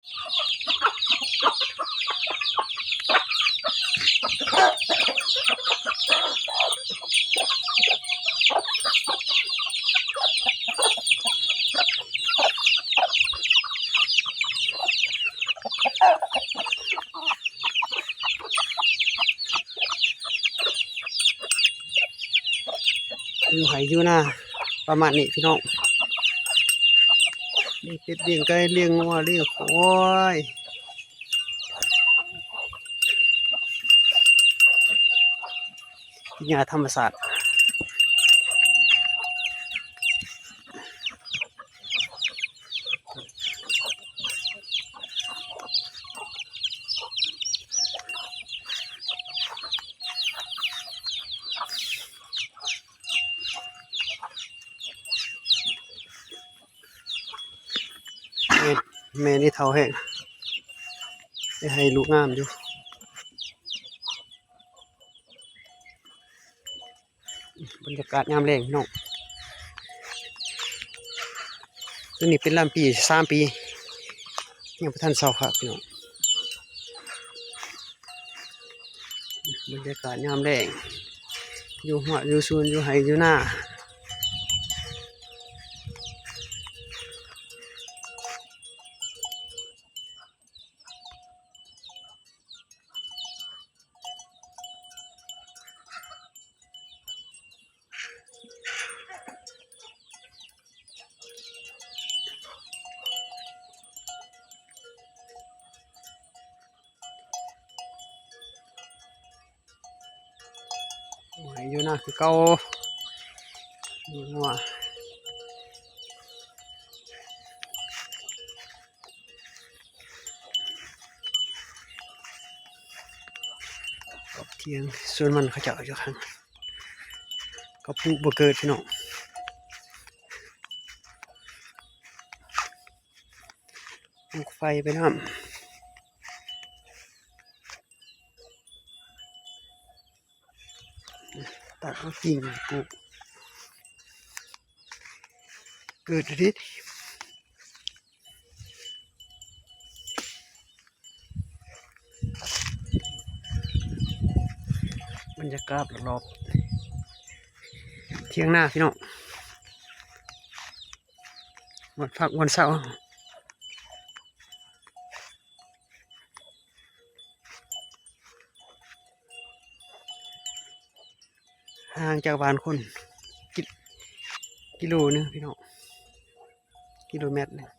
ຢູ່ໄຮ່ຢູ່ນາປະມານນີ້ພີ່ນ້ອງ ລ້ຽງເປັດ ລ້ຽງໄກ່ ລ້ຽງງົວ ລ້ຽງຄວາຍ ກິນຫຍ້າທຳມະຊາດ. ແມ່ ແມ່ນີ້ເຖົ້າແຮງ ໄດ້ໃຫ້ລູກງາມຢູ່. ບັນຍາກາດຍາມແລງພີ່ນ້ອງ ຕົວນີ້ເປັນລຳປີ ສາມປີ ຍັງບໍ່ທັນເຊົາຄັກພີ່ນ້ອງ. ບັນຍາກາດຍາມແລງ ຢູ່ຮົ້ວຢູ່ສວນ ຢູ່ໄຮ່ຢູ່ນາ. ໂອ້ຍ ຢູ່ນາຄືເກົ່າ ມີງົວ ກອບທຽງສວນມັນເຂົາເຈົ້າຢູ່ຫັ້ນ ເຂົາປູກບໍ່ເກີດພີ່ນ້ອງ ປູກໄຟໄປນຳ. ຕັດເອົາກິ່ງປູກ ເກີດເດ້. ບັນຍາກາດລອບໆ ຖຽງນາພີ່ນ້ອງ ວັນພັກວັນເສົາ. ຫ່າງຈາກບ້ານຄົນ ກິ ກິໂລໜຶ່ງພີ່ນ້ອງ ກິໂລແມັດໜຶ່ງ.